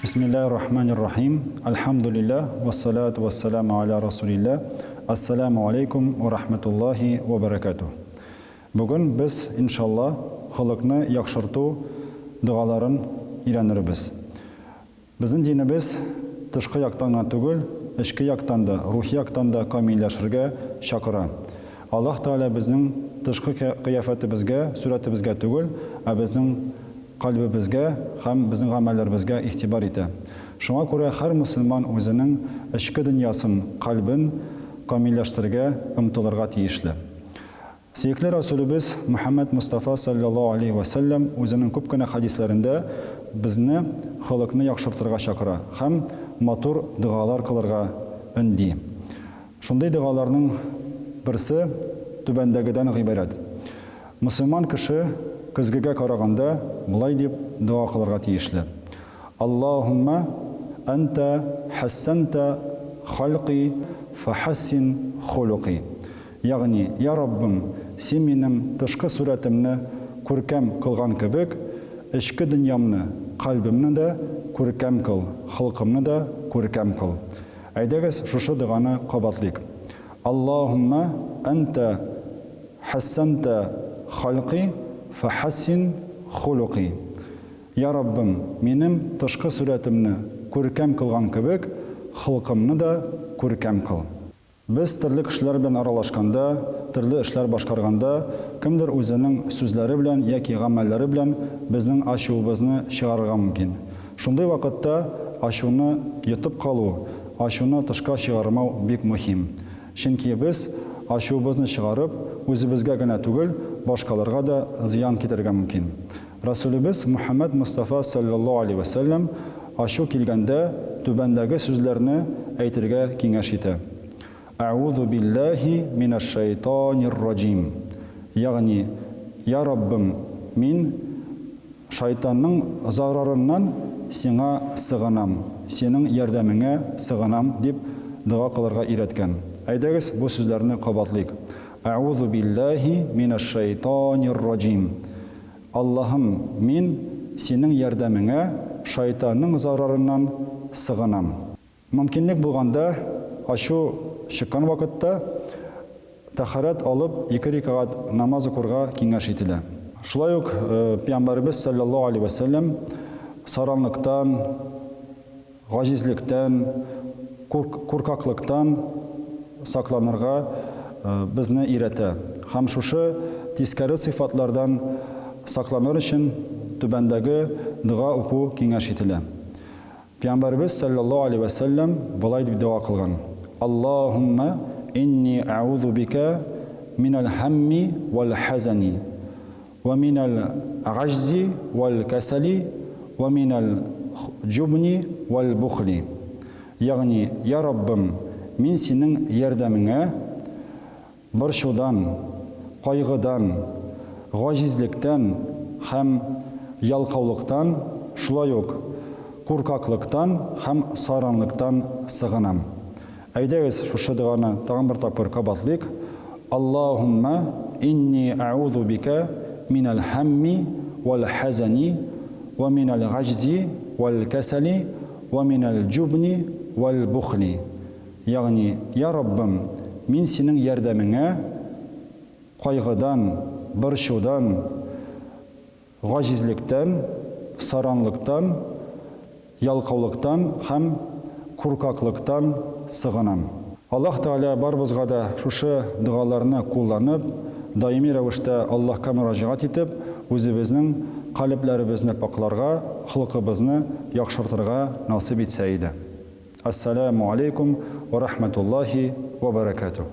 Бисмиллаһир рахманир рахим. Альхамдулиллаһ, вассалату вассаламу аля расулиллаһ. Ассаламу алейкум ва рахматуллахи ва баракатуһ. Бүген без, иншалла, холыкны яхшырту догаларын өйрәнербез. Безнең динебез тышкы яктан гына түгел, эчке яктан да, рухи яктан да камилләшергә чакыра. Аллаһ Тәгалә безнең тышкы кыяфәтебезгә, сурәтебезгә түгел, ә безнең кальбебезгә һәм безнең гамәлләребезгә игътибар итә. Шуңа күрә һәр мөселман үзенең эчке дөньясын, кальбен камилләштерергә омтылырга тиешле. Сөекле Расүлебез Мөхәммәд Мостафа салләллаһу алейһи вә сәлләм үзенең күп кенә хәдисләрендә безне холыкны яхшыртырга чакыра һәм матур догалар кылырга өнди. Шундый догаларның берсе түбәндәгедән гыйбарәт. Мөселман кеше көзгегә караганда болай дип дога кылырга тиешле, Аллаһуммә әнтә хәссәнтә халкый фәхәссин холукый. Ягъни, Йа Раббым, Син минем тышкы сурәтемне күркәм кылган кебек, эчке дөньямны, кальбемне дә күркәм кыл, холкымны да күркәм кыл. Әйдәгез, шушы доганы кабатлыйк. Аллаһуммә әнтә хәссәнтә халкый фәхәссин холукый. Йа Раббым, минем тышкы сурәтемне күркәм кылган кебек, холкымны да күркәм кыл. Без төрле кешеләр белән аралашканда, төрле эшләр башкарганда, кемдер үзенең сүзләре белән яки гамәлләре белән безнең ачуыбызны чыгарырга мөмкин. Шундый вакытта ачуны йотып калу, ачуны тышка чыгармау бик мөһим. Чөнки без, ачуыбызны чыгарып, үзебезгә генә түгел, башкаларга да зыян китерергә мөмкин. Расүлебез Мөхәммәд Мостафа салләллаһу алейһи вә сәлләм ачу килгәндә түбәндәге сүзләрне әйтергә киңәш итә, Әгъузу биллаһи минәш-шәйтанир-раҗим, ягъни, Йа Раббым, мин шайтанның зарарыннан Сиңа сыгынам, Синең ярдәмеңә сыгынам, дип дога кылырга өйрәткән. Әйдәгез, бу сүзләрне кабатлыйк, Әгъузу биллаһи минәш-шәйтанир-раҗим. Аллаһым, мин Синең ярдәмеңә шайтанның зарарыннан сыгынам. Мөмкинлек булганда, ачу чыккан вакытта, тәһарәт алып, ике рикагать намаз укырга киңәш ителә. Шулай ук Пәйгамбәребез салләллаһу алейһи вә сәлләм саранлыктан, Гаҗизлектән, куркаклыктан сакланырга безне өйрәтә. Һәм шушы тискәре сыйфатлардан сакланыр өчен түбәндәге дога уку киңәш ителә. Пәйгамбәребез салләллаһу алейһи вә сәлләм болай дип дога кылган, Аллаһуммә инни әгъузу бикә минәл һәмми вәл хәзәни. Вә минәл гаҗзи вәл кәсәли вә минәл җубни вәл бухли. Ягъни, Йа Раббым, мин Синең ярдәмеңә борчудан, кайгыдан, гаҗизлектән һәм ялкаулыктан, шулай ук куркаклыктан һәм саранлыктан сыгынам. Әйдәгез, шушы доганы тагын бер тапкыр кабатлыйк, Аллаһуммә инни әгъузу бикә минәл һәмми вәл хәзәни вә минәл гаҗзи вәл кәсәли вә минәл җубни вәл бухли. Ягъни, Я Раббым, мин Синең ярдәмеңә кайгыдан, борчудан, Гаҗизлектән, саранлыктан, ялкаулыктан һәм куркаклыктан сыгынам. Аллаһ Тәгалә барыбызга да шушы догаларны кулланып, даими рәвештә Аллаһка мөрәҗәгать итеп, үзебезнең калебләребезне пакъларга, холкыбызны яхшыртырга насыйп итсә иде. Әссәләмү алейкум вә рахмәтуллаһи вә бәрәкәтүһ.